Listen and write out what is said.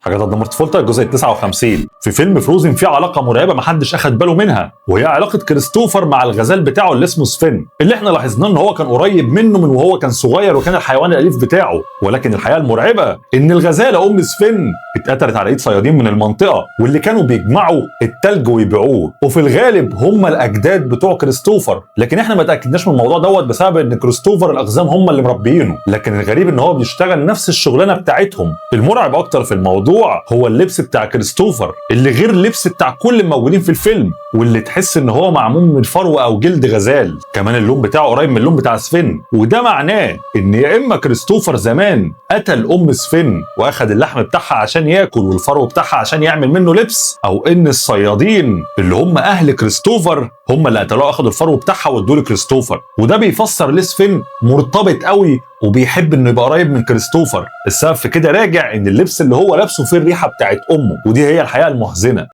حاجات هتدمر طفولتك الجزء 59. في فيلم فروزن في علاقة مرعبة محدش اخد باله منها، وهي علاقة كريستوفر مع الغزال بتاعه اللي اسمه سفين، اللي احنا لاحظناه ان هو كان قريب منه من وهو كان صغير وكان الحيوان الاليف بتاعه. ولكن الحقيقة المرعبة ان الغزالة ام سفين اتقتلت على ايد صيادين من المنطقة، واللي كانوا بيجمعوا التلج ويبيعوه، وفي الغالب هم الاجداد بتوع كريستوفر. لكن احنا ما تاكدناش من الموضوع دوت بسبب ان كريستوفر الاقزام هم اللي مربيينه، لكن الغريب ان هو بيشتغل نفس الشغلانة بتاعتهم. المرعب اكتر في الموضوع هو اللبس بتاع كريستوفر اللي غير اللبس بتاع كل الموجودين في الفيلم، واللي تحس ان هو معمول من فرو او جلد غزال. كمان اللون بتاعه قريب من اللون بتاع سفين، وده معناه ان يا اما كريستوفر زمان قتل ام سفين واخد اللحم بتاعها عشان ياكل والفرو بتاعها عشان يعمل منه لبس، او ان الصيادين اللي هم اهل كريستوفر هم اللي قتلوه اخدوا الفرو بتاعها وادوه لكريستوفر. وده بيفسر ليه سفين مرتبط قوي وبيحب انه يبقى قريب من كريستوفر. السبب في كده راجع ان اللبس اللي هو لابسه فيه الريحة بتاعت امه، ودي هي الحقيقة المحزنه.